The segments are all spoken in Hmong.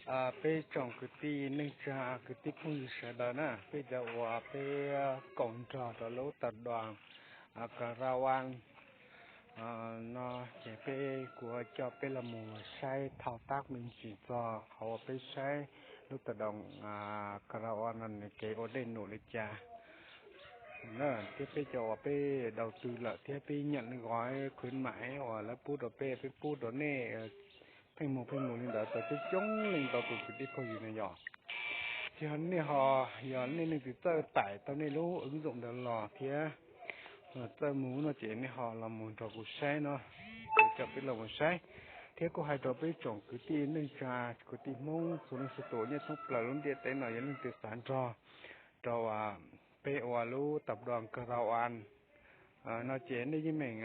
Peb tsoom kwv tij neej tsa, kwv tij phooj ywg sawv daws na, peb cov uas peb koom nrog rau lub tawm duas Karawan no, ces peb kuv coj peb los mus saib thao tab me ntsis txog qhov uas peb saib lub tawm duas Karawan no nws kev ua dej num li cas. Thiab peb cov uas peb daus tw lawm thiab peb nyeem li qhov khwv maim uas lawv pub rau peb, peb pub rau nej pheej mus pheej mus li ntawd tau coob coob leej ntau tus kwv tij phooj ywg na yog. Ces nej ho, yog nej leej twg txawj tải tau nej lub ứng dụng ntawd los thiab txawj mus no ces nej ho los mus nrog kuv saib no, kuv coj peb los mus saib. Thiab kuj hais rau peb tsoom kwv tij neej tsa, kwv tij Hmoob txhua leej txhua tus nyob thoob plaws lub ntiaj teb no, yog leej twg xav nrog rau peb ua lub tập đoàn Karawan no ces nej yeej meem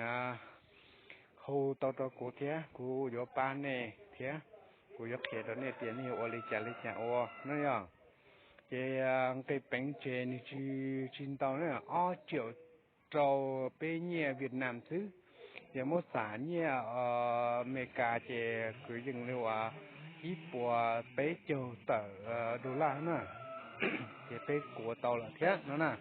hu tau rau kuv thiab kuv yuav pab nej thiab kuv yuav qhia rau nej tias nej yuav ua li cas li cas ua no yog. Ces nqe peev tseg nws tsis, tsis ntau na, ob triệu rau peb nyiaj Việt Nam xwb. Yog muab xam nyiaj Amelikas ces kwv yees li uas ib puas peb caug tawm dollar na, ces peb kuav tau lawm thiab no na.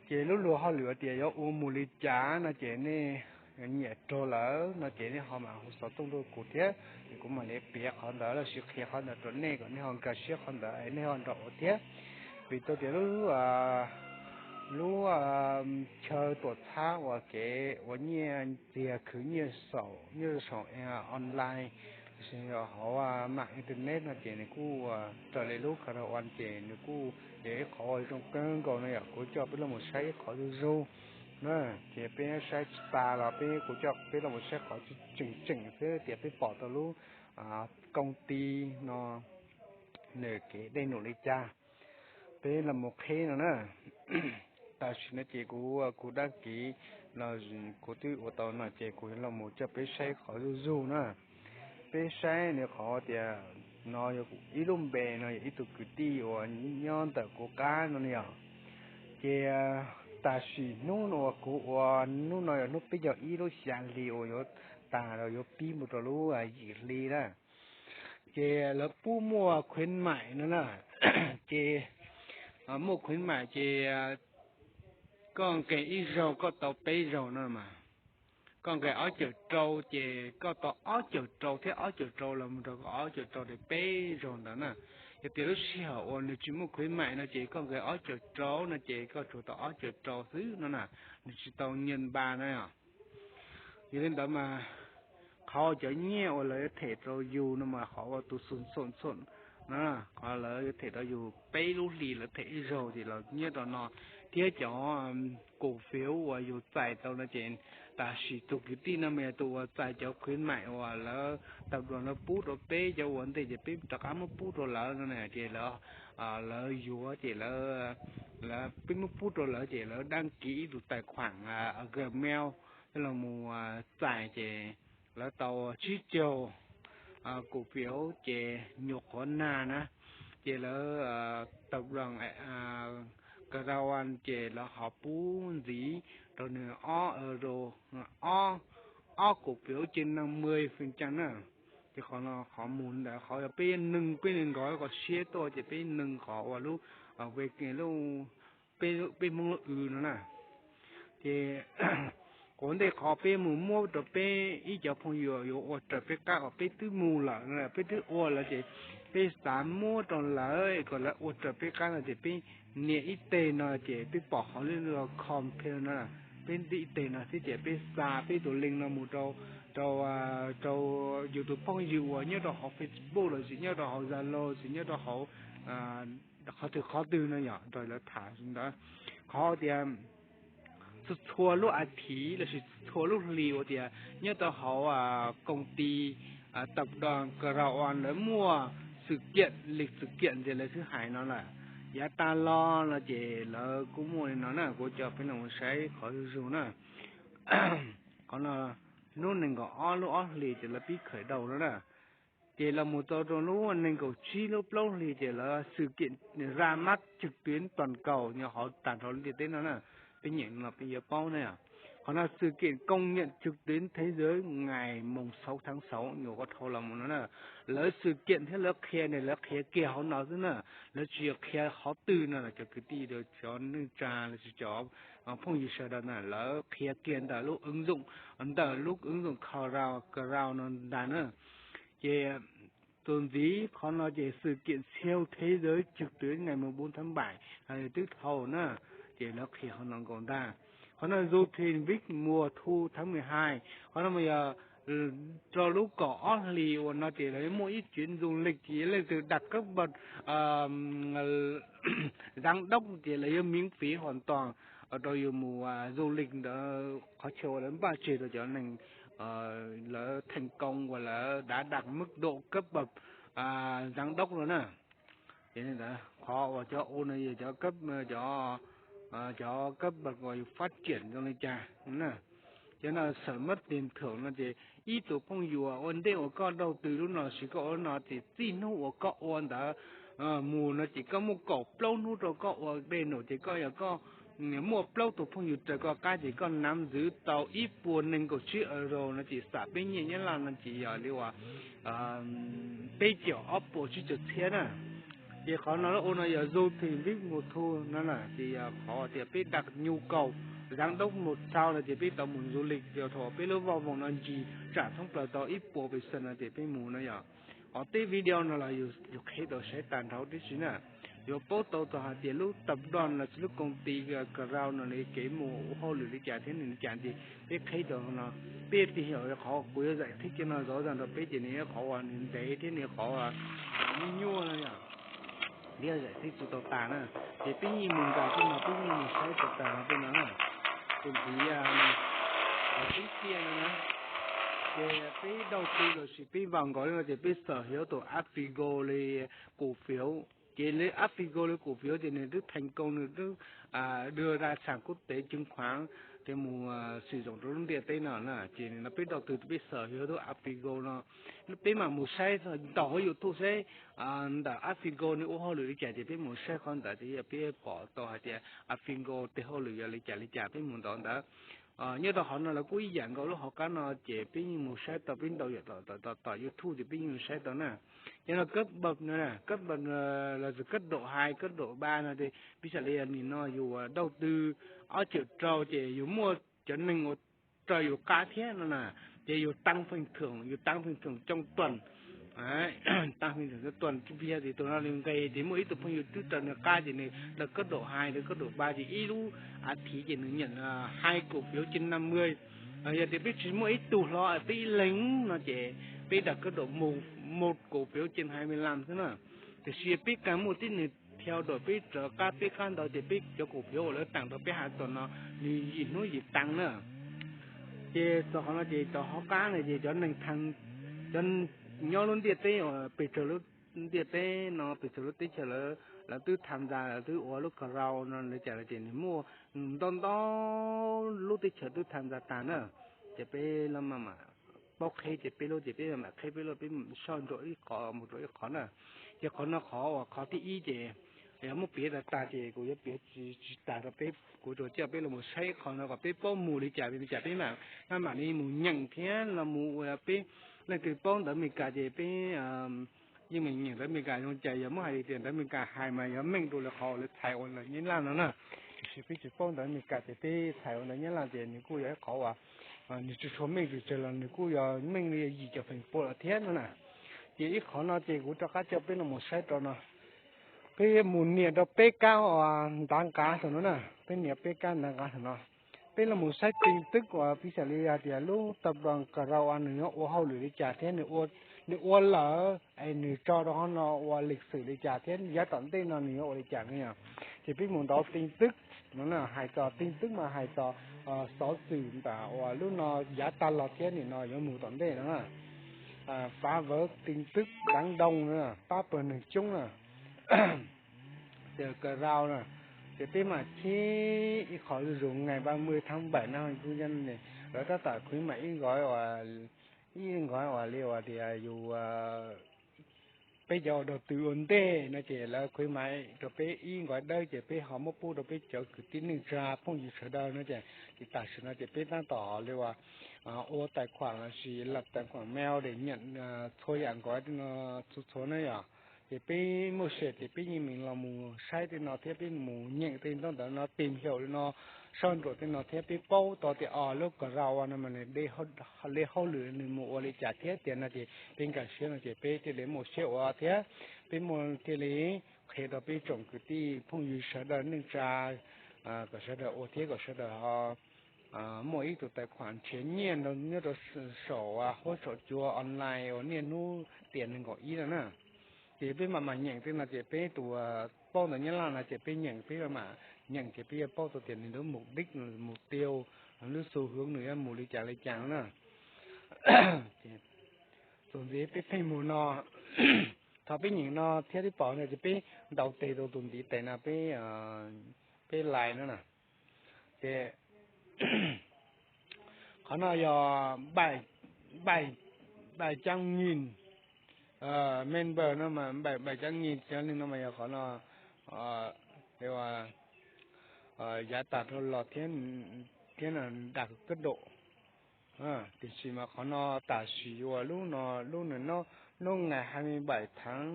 Ces lub luag hauj lwm tias yuav ua mus li cas no ces nej nyiam raug lawm no ces nej ho mam hu xov tooj rau kuv thiab, ces kuv mam li piav qhov ntawd los sis qhia qhov ntawd rau nej kom nej ho nkag siab qhov ntawd es nej ho nrog ua thiab. Vim tau tias lub, lub chaw tuam txhab uas kev ua nyiaj txiag khwv nyiaj saum, nyiaj saum online, hauv mạng internet no ces nws kuj raws li lub Karawan ces nws kuj yog ib qhov zoo kawg nkaus no yom. Kuv coj peb los mus saib ib qhov zuj zus na, ces peb saib tsis tas los peb, kuv coj peb los mus saib qhov tseem tseem xwb tias peb pom tau lub công ty no nws kev dej num li cas, peb los mus qhib no na. Tam sim no ces kuv, kuv đăng ký los kuv twb ua tau no ces kuv los mus coj peb saib qhov zuj zus na. Peb saib nws qhov tias no yog ib lub npe no yog ib tug kwv tij uas nyob ntawm kuv qab no yog. Ces tam sim hnub no uas kuv ua, hnub no yog hnub peb caug ib lub xya hli uas yuav tas los yuav pib mus rau lub yim hli na. Ces lawv pub muaj khuyến mại no na, ces muaj khuyến mại ces koj nqes ib zaug koj tau peb zaug no mas. Koj nqes ob caug rau ces koj tau ob caug rau thiab ob caug rau los mus rau koj ob caug rau ces peb zaug ntawd na. Yog tias lub sij hawm uas nws tsis muaj khuyến mại no ces koj nqes ob caug rau no ces koj tsuas tau ob caug rau xwb no na, nws tsis tau nyiaj npa na. Yog li ntawd mas qhov cov nyiaj uas lawv yuav them rau yus no mas qhov uas tus xum xum xum no, qhov lawv yuav them rau yus peb lub hli lawv them ib zaug ces los nyiaj rau no, thiab cov cổ phiếu uas yus txais tau no ces tam sim tus kwv tij no mas yog tus uas txais cov khuyến mại uas lawv tập đoàn lawv pub rau peb cov ua ntej ces peb rov qab muab pub rau lawv no na ces lawv, lawv yuav ces lawv, peb muab pub rau lawv ces lawv đăng ký ib tus tài khoản Gmail coj los mus txais ces lawv tau tsib caug cổ phiếu ces nyuam qhuav nag na, ces lawv tập đoàn Karawan ces lawv ho pub ntxiv rau nws ob euro, ob, ob cổ phiếu trên năm mươi phần trăm na. Ces qhov no qhov mus ntawd qhov yog peb neeg, peb neeg nkawd kom siab tuaj ces peb neeg qhov uas lub, lub, peb Hmoob lub w no na. Ces ua ntej qhov peb mus muab rau peb ib cov phooj ywg yuav ua raws peb qab uas peb twb mus lawm, peb twb ua lawm ces peb xav muab rau lawv kom lawv ua raws peb qab no ces peb nias ib teg no ces peb pom qhov lub compare no, peb nias ib teg no xwb ces peb xa peb tus link no mus rau, rau, rau yus tus phooj ywg uas nyob rau hauv Facebook lossis nyob rau hauv Zalo lossis nyob rau hauv qhov twg qhov twg no yom, nrog lawv tham ntawd. Qhov tias txhua txhua lub as thiv lossis txhua lub hlis uas tias nyob rau hauv công ty, tập đoàn Karawan lawv muaj sự kiện, lịch sự kiện ces lawv twb hais no lawm. Yav tas los no ces lawv kuj muaj li no na, kuv coj peb los saib qhov zuj zus na. Qhov no lub nees nkaum ob lub ob hlis ces lawv pib khởi đầu no na. Ces los mus txog rau lub nees nkaum tsib lub plaub hlis ces lawv sự kiện ra mắt trực tuyến toàn cầu nyob hauv tag nrho lub ntiaj teb no na. Peb nyeem no peb yuav paub na. Qhov no sự kiện công nhận trực tuyến thế giới ngày mùng sáu tháng sáu nyuam qhuav dhau los mus no na. Lawv sự kiện thiab lawv qhia ne lawv qhia kiag hauv no xwb na, lawv tsis yog qhia qhov twg no los cov kwv tij cov neej tsa los sis cov phooj ywg sawv daws na lawv qhia kiag ntawm lub ứng dụng, ntawm lub ứng dụng Cloud, Cloud no ntag na. Ces tus ntxiv qhov no ces sự kiện siêu thế giới trực tuyến ngày mùng bốn tháng bảy twb dhau na, ces lawv qhia qhov no nkaus ntag. Qhov no du thuyền Vịnh Mùa Thu tháng mười hai, qhov no mas yog rau lub kaum ob hlis uas no ces lawv muaj ib chuyến du lịch ces leej twg đặt cấp bậc giám đốc ces lawv yuav miễn phí hoàn toàn rau yus mus du lịch ntawd qhov chaw uas lawv npaj tseg rau cov neeg lawv thành công uas lawv đã đạt mức độ cấp bậc giám đốc no na. Ces qhov uas cov u no yog cov cấp, cov cấp bậc uas yus phát triển zoo li cas na. Cov no sự mất tiền thưởng no ces ib tug phooj ywg ua ntej uas koj đầu tư lub no sis koj ua lub no ces txij hnub uas koj ua ntawd mus no ces koj muaj kaum plaub hnub rau koj ua dej num ces koj yog koj muaj plaub tug phooj ywg raws koj qab ces koj nắm giữ tau ib puas nees nkaum tsib euro no ces xam peb nyiaj Nyab Laj no ces yog li uas peb caug ob puas tsib caug txhiab na. Ces qhov no lub u no yog du thuyền Vịnh Mùa Thu no na ces yog qhov tias peb đặt nhu cầu giám đốc một sao no ces peb tau mus du lịch ces thaum peb lub voj voog no ncig tsam thoob plaws tau ib puas percent no ces peb mus no yog. Qhov peb video no los yus qheb tau saib tag nrho tib si na, yuav paub tau tau hais tias lub tập đoàn los sis lub công ty Cloud no li kev mus ua hauj lwm li cas thiab nws li cas ces peb qheb tau no. Peb tìm hiểu qhov kuv yuav giải thích cov no zov zog rau peb ces nws yog qhov uas nws ntev thiab nws yog qhov nyuaj nyuaj no yom. Peb yuav giải thích tsis tau tas na, ces peb yeej mus nkag tej no peb yeej mus saib tau tas no tej no na. Tus ntxiv xib tiaj no na, ces peb đầu tư los sis peb vào nkaus li no ces peb sở hữu tus Apigo li cổ phiếu. Ces li Apigo li cổ phiếu ces nws twb thành công nws twb đưa ra sàn quốc tế chứng khoán ces mus sử dụng rau lub ntiaj teb no na. Ces no peb đầu tư peb sở hữu tus Apigo no, peb mam mus saib ntau hauv YouTube saib ntawm Apigo nws ua hauj lwm li cas ces peb mus saib qhov ntawd ces peb pom tau hais tias Apigo tes hauj lwm yog li cas li cas peb mus ntawd ntawd. Nyob rau qhov no los kuj ib yam nkaus lub hauv qab no ces peb yeej mus saib tau peb ntau yam tom YouTube ces peb yeej mus saib tau na. Ces no cấp bậc no, cấp bậc là từ cấp độ hai, cấp độ ba no ces piv xam li nim no yus đầu tư ob triệu rau ces yus muaj cov neeg uas raws yus qab thiab no na, ces yus tăng phần thưởng, yus tăng phần thưởng trong tuần. Tăng phần thưởng trong tuần, piv xam tias tus no nws nqis ces muaj ib tug phooj ywg twb raws nws qab ces nws đợt cấp độ hai, đợt cấp độ ba ces ib lub a thiv ces nws nhận hai cổ phiếu trên năm mươi. Yog tias peb tsis muaj ib tug hlo peb ib leeg no ces peb đợt cấp độ một, một cổ phiếu trên hai mươi lăm xwb na. Tiam sis peb kag muaj tib neeg theo dõi peb rov qab peb qab ntau ces peb cov cổ phiếu uas lawv tặng rau peb hais tias no nws yim hnub yim tăng na. Ces txog qhov no ces cov hauv qab no ces cov neeg, cov nyob lub ntiaj teb uas pes tsawg lub ntiaj teb no pes tsawg lub teb chaws lawv, lawv twb tham ntxa lawv twb ua lub Cloud no li cas lawm ces nws muaj ntau ntau lub teb chaws twb tham ntxa tag na. Ces peb los mam paub qheb ces peb lub ces peb mam qheb peb lub peb soj nrau ib qho mus rau ib qho na. Ces qhov no qhov uas qhov thib ib ces yog muab piav tag tag ces kuv yuav piav tsis tag rau peb, kuv tsuas coj peb los mus saib qhov no kom peb paub mus li cas li cas peb mam, mam li mus nyeem thiab los mus ua peb leej twg paub ntawv Amelikas ces peb yeej meem nyeem ntawv Amelikas zoo cas yog muab hais tias ntawv Amelikas hais mas yog meej dua lawv qhov uas lawv txhais ua ntawv Nyab Laj no na. Tiam sis peb tsis paub ntawv Amelikas ces peb txhais ua ntawv Nyab Laj ces nws kuj yog ib qhov uas nws tsis tshua meej pes tsawg los nws kuj yog meej li yim caum feem pua lawm thiab no na. Ces ib qhov no ces kuv rov qab coj peb los mus saib rau no. Peb mus nias rau peb kab uas ntav nqav thaum no na, peb nias peb kab ntav nqav thaum no. Peb los mus saib tin tức uas piv xam li hais tias lub tập đoàn Cloud uas nws ua hauj lwm li cas thiab nws ua lawm es nws tso rau qhov no ua lịch sử li cas thiab yav tom ntej no nws yuav ua li cas no yom. Ces peb mus ntaus tin tức no na, hais txog tin tức mas hais txog xov xwm ntawm uas lub no yav tag los thiab nim no yuav mus tom ntej no na. Phá vỡ tin tức đám đông na, pab pawg neeg coob na. Ces Cloud na, ces peb mam cheb ib qho zuj zus ngày ba mươi tháng bảy năm hai nghìn không trăm, lawv tab tom khuyến mại ib gói uas, ib gói uas li uas tias yus peb cov uas daug tw ua ntej no ces lawv khuyến mãi rau peb ib nqov dawb ces peb ho muab pub rau peb cov kwv tij neej tsa phooj ywg sawv daws no ces, ces tam sim no ces peb tab tom li uas ua tài khoản lossis lập tài khoản mail để nhận txhua yam nqov tej no txhua txhua na yom. Ces peb muaj sia ces peb yeej meem los mus saib tej no thiab peb mus nyeem tej ntaub ntawv no, tìm hiểu li no, soj ntsuam tej no thiab peb paub tau tias os lub Chrome no mas nws de hauj lwm nws mus ua li cas thiab tias no ces peb nkag siab no ces peb thiaj li muaj siab ua thiab peb muaj thiaj li qhia rau peb tsoom kwv tij phooj ywg sawv daws neej tsa kom sawv daws ua thiab kom sawv daws ho muaj ib tug tài khoản nrhiav nyiaj nyob rau saum hub saum cua online uas niaj hnub tiam nees nkaum ib no na. Ces peb mam mam nyeem tej no ces peb tus paub ntawv Nyab Laj no ces peb nyeem peb mam nyeem ces peb yuav paub tau tias nws lub mục đích, mục tiêu, lub xu hướng nws yuav mus li cas li cas no na. Txuas ntxiv peb pheej mus no, thaum peb nyeem no thiab peb pom no ces peb ntaus tes rau tus ntiv tes no peb, peb like no na. Ces qhov no yog bảy trăm nghìn member no mas bảy trăm nghìn cov neeg no mas yog qhov no yav tag dhau los thiab, thiab no đạt cấp độ. Tiam sis mas qhov no tam sim uas lub no, lub no, hnub ngày hai mươi bảy tháng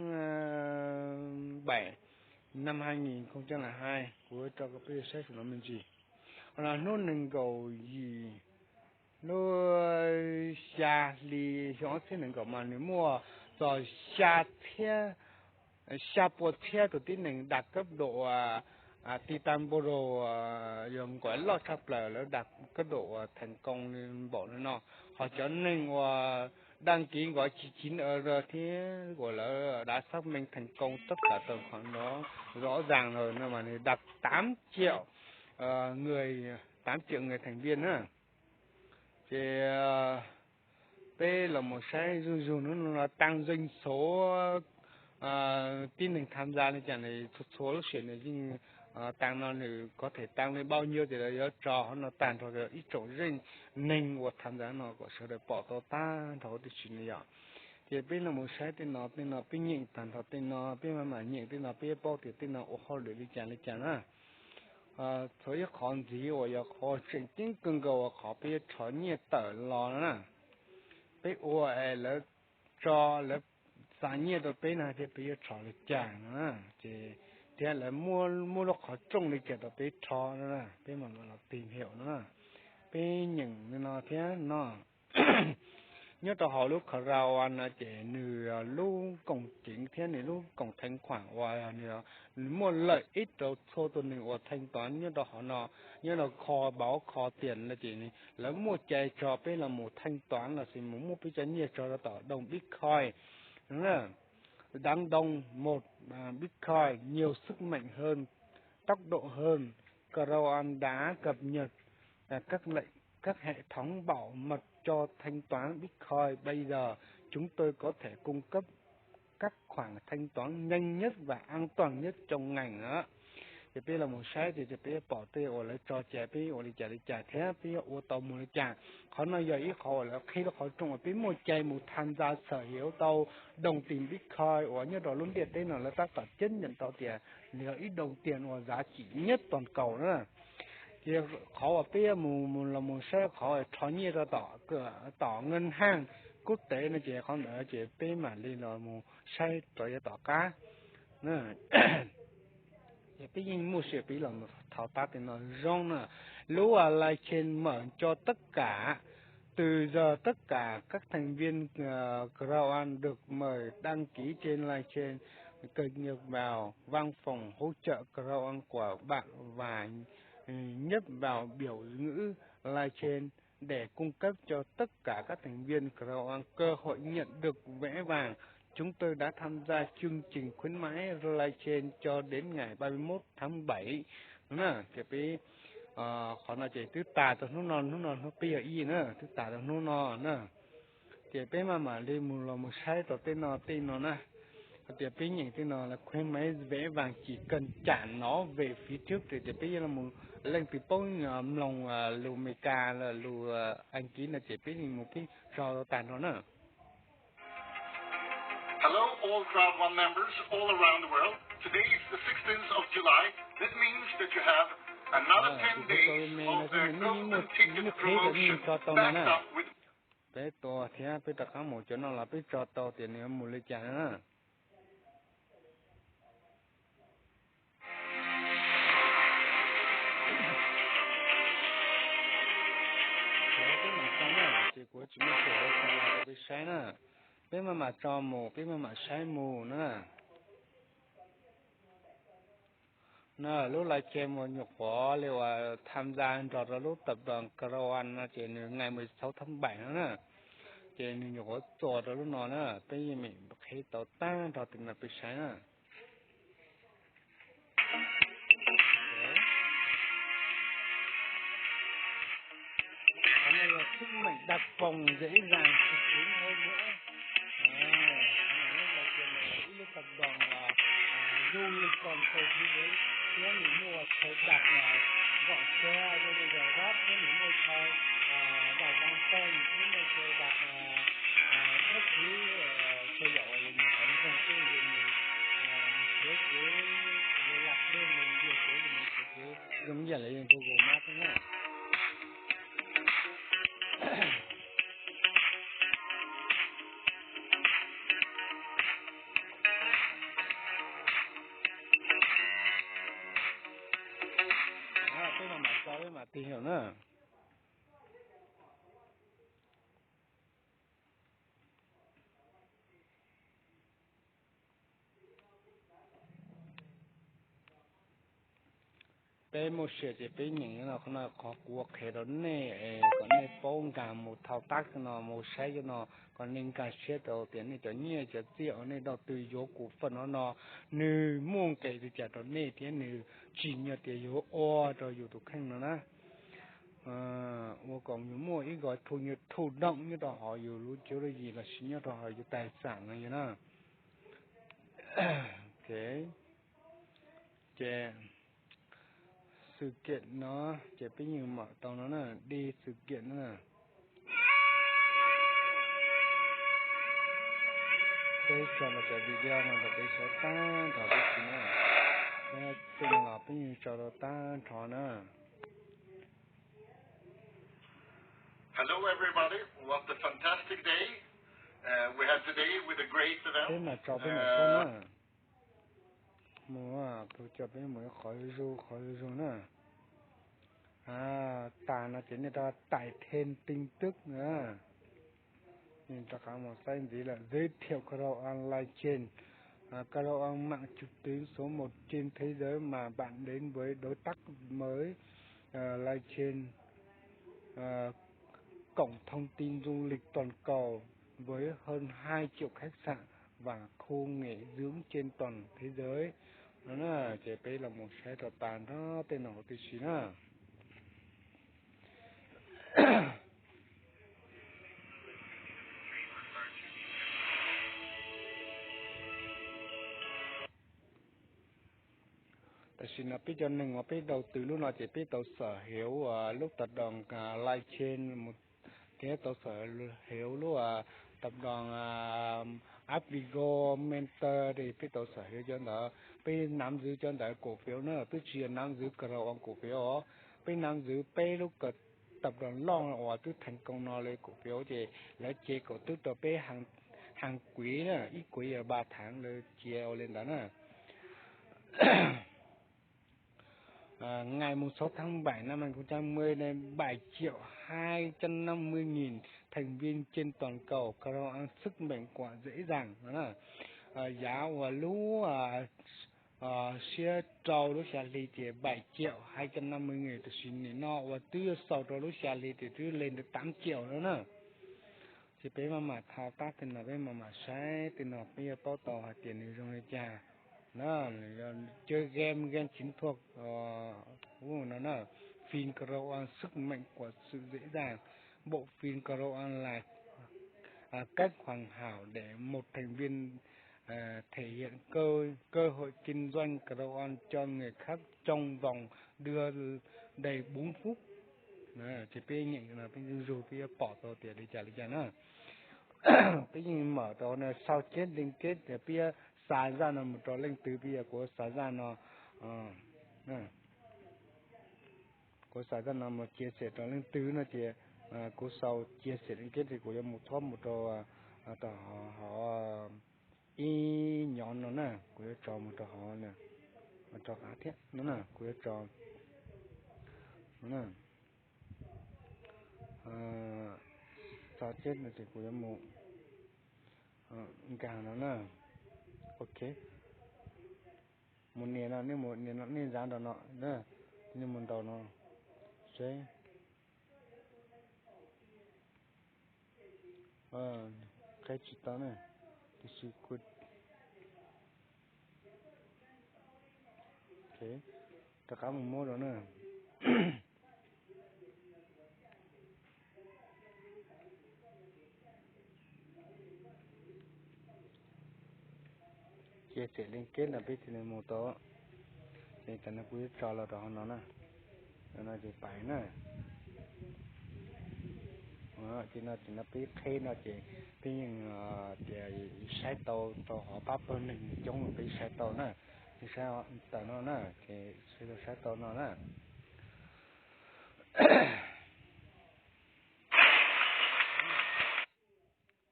bảy năm hai nghìn không trăm lẻ hai, kuv tso peb saib saum no me ntsis. Qhov no hnub nees nkaum yim, lub xya hli xyoo ob txhiab nees nkaum mas nws muaj txog xya txhiab, xya pua txhiab tus tib neeg đạt cấp độ Titan Pro, yog nkaus loj tshaj plaws lawv đạt cấp độ thành công npaum no. Ho cov neeg uas đăng ký nkaus chín chín thiab uas lawv đã xác minh thành công tất cả tài khoản đó rõ ràng rồi no mas nws đạt tám triệu người, tám triệu người thành viên na. Ces peb los mus saib zuj zus hnub no tăng doanh số tib neeg tham gia li cas, nws txhua txhua lub sij hawm nws yeej tăng no, nws có thể tăng lên bao nhiêu ces lawv yuav tso qhov no tag nrho ib tsoom zeej neeg uas tham gia no kom sawv daws pom tau tag nrho huv tib si no yom. Ces peb los mus saib tej no, tej no peb nyeem tag nrho tej no, peb mam mam nyeem tej no peb yuav paub tias tej no ua hauj lwm li cas li cas na. Txhua ib qhov ntxiv uas yog qhov tseem ceeb kawg nkaus uas qhov peb yuav rho nyiaj tawm los no na, peb ua es lawv tso, lawv xa nyiaj rau peb no thiab peb yuav rho li cas no na, ces thiab lawv muab lub qhov rooj li cas rau peb rho no na, peb mam mam los tìm hiểu no na. Peb nyeem li no thiab no. Nyob rau hauv lub Chrome no ces nws lub koom ceev thiab nws lub koom theev khuam uas nws muaj lợi ích rau txhua tus neeg uas thanh toán nyob rau hauv no, nyob rau kho bauv kho tiền no ces lawv muaj cai tso peb los mus thanh toán lossis mus muab peb cov nyiaj tso rau tom đồng Bitcoin. Đáng đồng một Bitcoin nhiều sức mạnh hơn, tốc độ hơn. Crown đã cập nhật các lệnh, các hệ thống bảo mật cho thanh toán Bitcoin. Bây giờ chúng tôi có thể cung cấp các khoản thanh toán nhanh nhất và an toàn nhất trong ngành đó. Ces peb los mus saib ces peb pom tej uas lawv tso cai peb ua li cas li cas thiab peb yuav ua tau mus li cas. Qhov no yog ib qhov uas lawv qhib rau qhov rooj uas peb muaj cai mus tham gia sở hữu tau đồng tiền Bitcoin uas nyob rau lub ntiaj teb no lawv tab tom chấp nhận tau tias nws yog ib đồng tiền uas giá trị nhất toàn cầu na. Ces qhov uas peb mus los mus saib qhov rho nyiaj rau tom ngân hàng quốc tế no ces qhov ntawd ces peb mam li los mus saib rau yav tom qab. Ces peb yeej muaj sia peb los thov tab tej no zoo na. Lub live stream mở cho tất cả. Từ giờ tất cả các thành viên Crown được mời đăng ký trên live stream, cập nhật vào văn phòng hỗ trợ Crown của bạn và nhấp vào biểu ngữ live stream để cung cấp cho tất cả các thành viên Crown cơ hội nhận được vé vàng. Chúng tôi đã tham gia chương trình khuyến mãi livestream cho đến ngày ba mươi mốt tháng bảy. Ces peb, qhov no ces twb tas rau hnub no, hnub no hnub peb yog ib na, twb tas rau hnub no na. Ces peb maj mam li mus los mus saib rau tej no tej no na. Hais tias peb nyeem tej no là khuyến mãi vé vàng chỉ cần chả nó về phía trước ces peb yuav los mus, leej twg paub mloog lus Amelikas los lus Askiv no ces peb mus peb sau tag nrho na. Hello, all Crowd One members all around the world. Today is the sixteenth of July. That means that you have another ten days of the Golden Ticket promotion backed up with. Peb tua thiab peb rov qab mus cov no los peb tso tau tias nws mus li cas na. Ces kuv tsis muaj xov tooj los rau peb saib na. Peb maj mam tso mus, peb maj mam saib mus na. Na lub live chat mus nyuam qhuav li uas tham ntxa nrog rau lub tab doos Crown One no ces nws ngày mười sáu tháng bảy no na. Ces nws nyuam qhuav txuas rau lub no na, peb yeej meem qhib tau tag nrho tus no peb saib na. Khối này là sức mạnh đập vòng dễ dàng sụp xuống hơn nữa. À, khối này rất là tiền lệ, ít lúc tập đoàn là à, du lịch toàn cầu thế giới. Thế mình mua xe đạp là gọn xe, rồi bây giờ ráp thế mình mua xe à, đào văn phong, những mua xe đạp à, à, các thứ à, xe dạo này mình phải dùng cái gì mình à, thiếu cái về lạc đơn mình điều cái gì mình chỉ cứ dùng dần lại Google Maps thôi nhá. Peb mam mam so peb mam tìm hiểu na. Peb muaj sia ces peb nyeem no, qhov no qhov kuv qhia rau nej es kom nej paub nkag mus thao tác no, mus saib cov no, kom nej nkag siab rau tias nej cov nyiaj cov txiaj uas nej đầu tư yuav kuv faj no no, nws muaj nqis li cas rau nej thiab nws tsim nyog tias yuav ua rau yus tus kheej no na. Ua kom yus muaj ib qho thu nhập thụ động nyob rau hauv yus lub cuab lub yig los sis nyob rau hauv yus tài sản no yog na. Ok, ces sự kiện no ces peb yeej mam tau no na, đi sự kiện no na. Peb tso los cov video no rau peb saib tag nrho peb tsis na. Peb tso los peb yeej tso rau tag nrho na. Hello everybody, what a fantastic day uh, we had today with a great event. Peb mam tso peb mam tso na. Mus, tus coj peb mus ib qhov zuj zus, qhov zuj zus na. Tas no ces nej rov tải thêm tin tức na. Rov qab mus saib ntxiv lawm, giới thiệu Crown One Live Chain. Crown One mạng trực tuyến số một trên thế giới mà bạn đến với đối tác mới Live Chain. Cổng thông tin du lịch toàn cầu với hơn hai triệu khách sạn và khu nghỉ dưỡng trên toàn thế giới. No na, ces peb los mus saib rau tas nrho tej no huv tib si na. Tam sim no peb cov neeg uas peb đầu tư lub no ces peb tau sở hữu lub tập đoàn Live Chain, thiab tau sở hữu lub tập đoàn Apigo, Mentor, ces peb tau sở hữu cov ntawd, peb nắm giữ cov ntawd cổ phiếu na, twb tsis yog nắm giữ Crown One cổ phiếu os, peb nắm giữ peb lub tập đoàn loj uas twb thành công no li cổ phiếu ces lawv ces kom twb rau peb hàng quý na, ib quý ba tháng lawv cia ua li ntawd na. Ngày mùng sáu tháng bảy năm hai không một không, bảy triệu hai trăm năm mươi nghìn thành viên trên toàn cầu, Crown One sức mạnh của dễ dàng. Yav uas lub siab rau lub xya hli ces bảy triệu hai trăm năm mươi nghìn, tiam sis nim no uas twb xaus rau lub xya hli ces twb lên được tám triệu lawm na. Ces peb maj mam thao tác tej no, peb maj mam saib tej no, peb yuav paub tau hais tias nws zoo li cas na. Nws yog chơi game, game chiến thuật, ub no na, phim Crown One sức mạnh của sự dễ dàng, bộ phim Crown One là cách hoàn hảo để một thành viên thể hiện cơ cơ hội kinh doanh, Crown One cho người khác trong vòng đưa đầy bốn phút. Ces peb nyeem no peb zuj zus peb yuav pom tau tias li cas li cas na. Peb yeej mam rau no sau kiab leej keb tias peb yuav xa zaj no mus rau leej twg, peb yuav kuv xa zaj no, kuv xa zaj no mus cia xem rau leej twg no ces kuv sau cia xem leej keb ces kuv yuav mus thob mus rau, rau hov ib nyov no na, kuv yuav tso mus rau hov, rau qab thiab no na, kuv yuav tso no na. Tso ces no ces kuv yuav mus nkag no na. Ok, mus nias no, nej mus nias no, nej zav nrog no na, nej mus ntaus no seb. Qheb tsis tau na, tiam sis kuv, rov qab mus muab rau na. Cia xem leej keb no peb thiaj li mus tau. Ces tam no kuv yuav tso los rau hauv no na, no ces pais na. Ces no ces no peb qheb no ces peb yeej tias saib tau rau hov pab pawg neeg coob peb saib tau na. Yeej saib tawm no na, ces saib tau no na.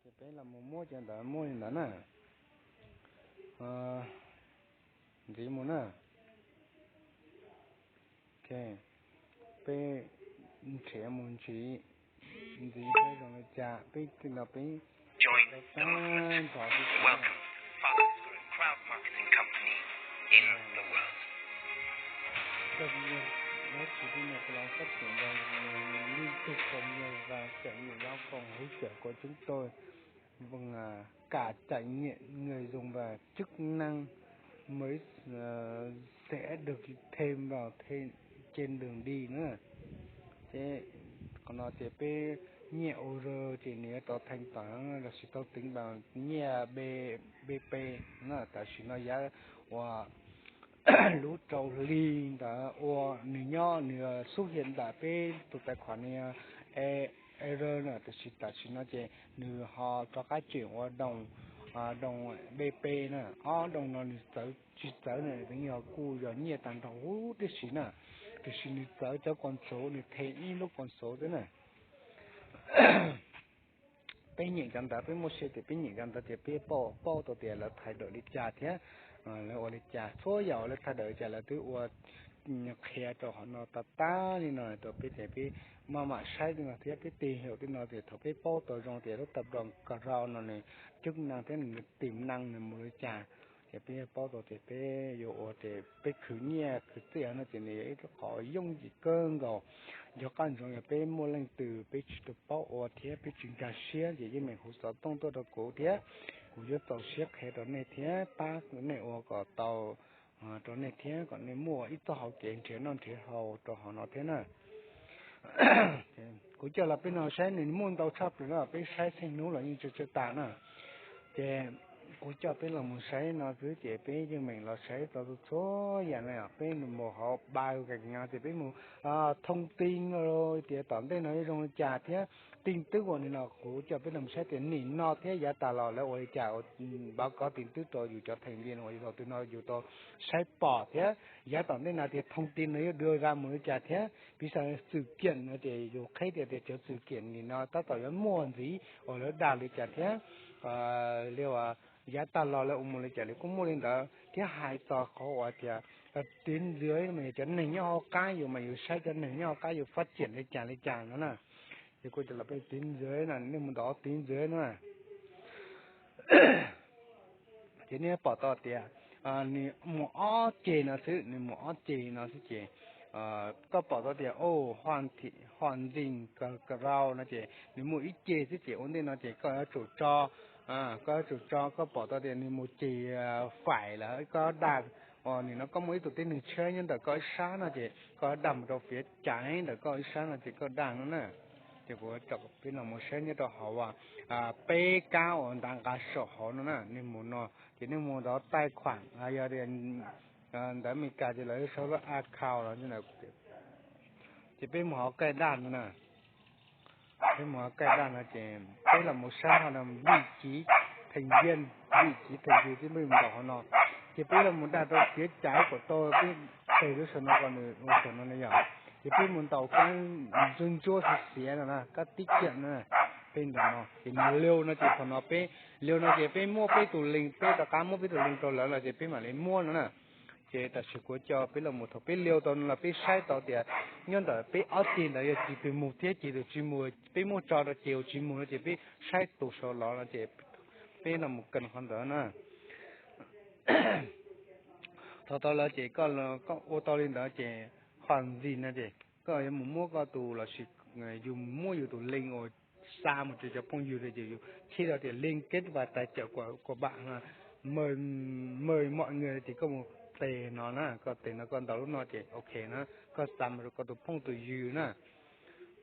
Ces peb los mus muab cov ntawd muab li ntawd na. Ntxiv mus na. Ok, peb nrhiav mus ntsis ntxiv saib zoo li cas, peb tij no peb Join the movement. Welcome, fastest growing crowd marketing company in the world. Cập nhật, nó chỉ thu nhập vào phát triển và liên tục cập nhật và trải nghiệm lao động hỗ trợ của chúng tôi. Vâng, à, cả trải nghiệm người dùng và chức năng mới, ờ, sẽ được thêm vào thêm trên đường đi nữa. Ces qhov no ces peb nyiaj order ces nws yuav tau thanh toán lossis tau tính bằng nyiaj B, B P na, tam sim no yav uas lub rau hli ntawd ua nws nyob nws xuất hiện ntawm peb tus tài khoản này, error na, tiam sis tam sim no ces nws ho rov qab chuyển ua đồng, đồng B P na, ob đồng no nws txawv tsis txawv na, nws yog kuj yog nyiaj tag nrho huv tib si na, tiam sis nws txawv cov con số, nws thêm ib lub con số xwb na. Peb nyeem cov ntawd, peb muaj sia ces peb nyeem cov ntawd ces peb paub, paub tau tias lawv thay đổi li cas thiab lawv ua li cas. Txhua yam lawv thay đổi li cas lawv twb ua qhia rau hauv no tag tag li no rau peb ces peb maj mam saib tej no thiab peb tìm hiểu tej no ces thaum peb paub tau zoo tias lub tập đoàn Crown no nws chức năng thiab nws tiềm năng nws mus li cas. Ces peb paub tau ces peb yuav ua ces peb khwv nyiaj khwv txiaj no ces nws yog ib lub qhov yooj yim kawg nkaus. Yog qab ntsoov yog peb muaj leej twg peb tsis tau paub ua thiab peb tsis nkag siab ces yeej meem hu xov tooj tuaj rau kuv thiab kuv yuav txaus siab qhia rau nej thiab pab nej ua kom tau rau nej thiab kom nej muaj ib txoj hauv kev nrhiav noj nrhiav haus rau hauv no thiab na. Kuv coj los peb no saib nws muaj ntau tshaj plaws no, peb saib xeej hnub los yeej tsis tshua tas na. Ces kuv coj peb los mus saib no xwb ces peb yeej meem los saib tau txhua yam no, peb mus hauv ba no ces peb mus thông tin tias tom ntej no yuav zoo li cas thiab tin tức uas nim no kuv coj peb los saib tias nim no thiab yav tas los lawv ua li cas, báo cáo tin tức rau yus cov thành viên uas yus thaum twg no yus tau saib pom thiab yav tom ntej no tias thông tin no yuav đưa ra mus li cas thiab piv xam sự kiện no ces yus qhib tias tias cov sự kiện nim no tab tom yuav muaj ntxiv uas lawv dag li cas thiab li uas yav tag los lawv ua mus li cas li kuj muaj li ntawd thiab hais txog qhov uas tias tín ngưỡng mas yog cov neeg nyob hauv qab yus mas yus saib cov neeg nyob hauv qab yus phát triển li cas li cas no na. Ces kuv coj los peb tín ngưỡng no, nej mus ntaus tín ngưỡng no na. Ces nej pom tau tias nws muaj ob ceg no xwb, nws muaj ob ceg no xwb ces koj pom tau tias o, hoàn thiện, hoàn chỉnh, kawg kawg rau no ces nws muaj ib ceg xwb ces ua ntej no ces koj yuav tsum tso, koj yuav tsum tso, koj pom tau tias nws mus ceg phải lawm koj dag, nim no koj muaj ib tug tib neeg tshiab nyob ntawm koj ib sab no ces koj dag mus rau phía trái ntawm koj ib sab no ces koj dag no na. Ces kuv tso peb los mus saib nyob rau hauv peb kab uas ntav nqa saum hauv no na, nej mus no ces nej mus ntaus tài khoản, yog tias ntawv Amelikas ces lawv sau lub account los, ces peb mus hauv cài đặt no na. Peb mus kaij daj no ces peb los mus saib ho no vim chiv theej yij, vim chiv theej yij twb peb mus ntaus hauv no, ces peb los mus dag rau tiav cas ib puas tau peb tes lub saum no kom nws ua saum no na yom. Ces peb mus ntaus kab ntsuab ntsuab xiav xiav no na, kab tib kiam na, peb ntaus no ces nws liu no ces thaum no peb, liu no ces peb muab peb tus leej, peb rov qab muab peb tus leej rau lawv no ces peb mam li muab no na. Ces tam sim kuv coj peb los mus, thaum peb liu tau no los peb saib tau tias nyob ntawm peb ob ceg ntawd yog ceg twg mus thiab ceg twg tsis mus, peb muab tso rau ceg uas tsis mus no ces peb saib tus saud los no ces peb los mus kawm qhov ntawd na. Thaum tau lawm ces koj, koj ua tau li ntawd ces qhov ntxiv no ces koj yuav mus muab koj tus lossis yus muab yus tus leej uas xa mus rau cov phooj ywg ces yus thiaj li tias liên kết và tài trợ quà, quà bạn, mời, mời mọi người ces koj mus tes no na, koj tes no koj ntaus lub no ces ok na, koj xa mus rau koj tus phooj tus ywg na.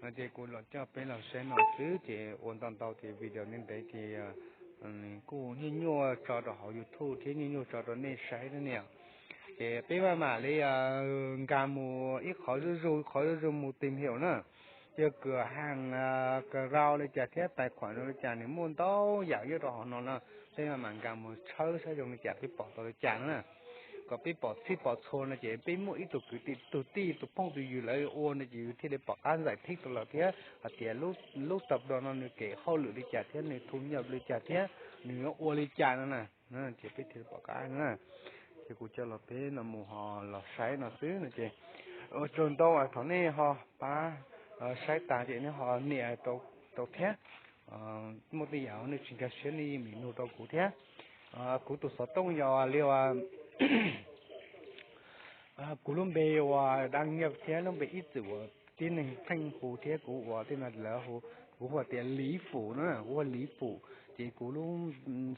No ces kuv los coj peb los saib no xwb ces ua ntau ntau ces video ntev ntev ces kuj nyuaj nyuaj tso rau hauv YouTube thiab nyuaj nyuaj tso rau nej saib thiab ne. Ces peb maj mam li nkag mus ib qhov zuj zus ib qhov zuj zus mus tìm hiểu na, yog cửa hàng, karaoke li cas thiab tài khoản li cas nws muaj ntau yam nyob rau hauv no na. Peb maj mam nkag mus tshawb saib zoo li cas peb pom tau li cas na. Kom peb pom txhij pom txhua no ces peb muaj ib tug kwv tij tus tij tus phooj tus ywg lawv ua no ces yus thiaj li pom qab giải thích rau lawv thiab hais tias lub tập đoàn no nws kev hauj lwm li cas thiab nws thu nhập li cas thiab nws yuav ua li cas no na. Ces peb thiaj li pom qab na. Ces kuv coj los peb no mus ho los saib no xwb no ces ua tsaug ntau thaum nej ho pab saib tas ces nej ho nias rau thiab. Muaj tej yam nej tsis nkag siab nej yeej mim nug rau kuv thiab. Kuv tus xov tooj yog li uas kuv lub npe uas Đăng Nhập thiab lub npe ib txwm uas tib neeg pheej hu thiab kuv ua tej no lawv hu, kuv hu tias Lý Phủ na, kuv hu Lý Phủ. Ces kuv lub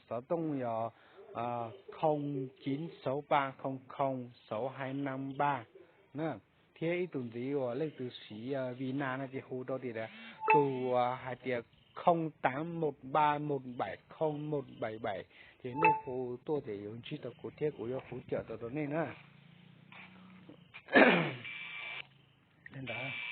xov tooj yog không chín sáu ba không không sáu hai năm ba na. Thiab ib tug ntxiv uas leej twg siv Vina no ces hu rau tias tus hais tias không tám một ba một bảy không một bảy bảy, ces nej hu tuaj ces yuav ntsib tau kuv thiab kuv yuav hỗ trợ tau rau nej na. Li ntawd.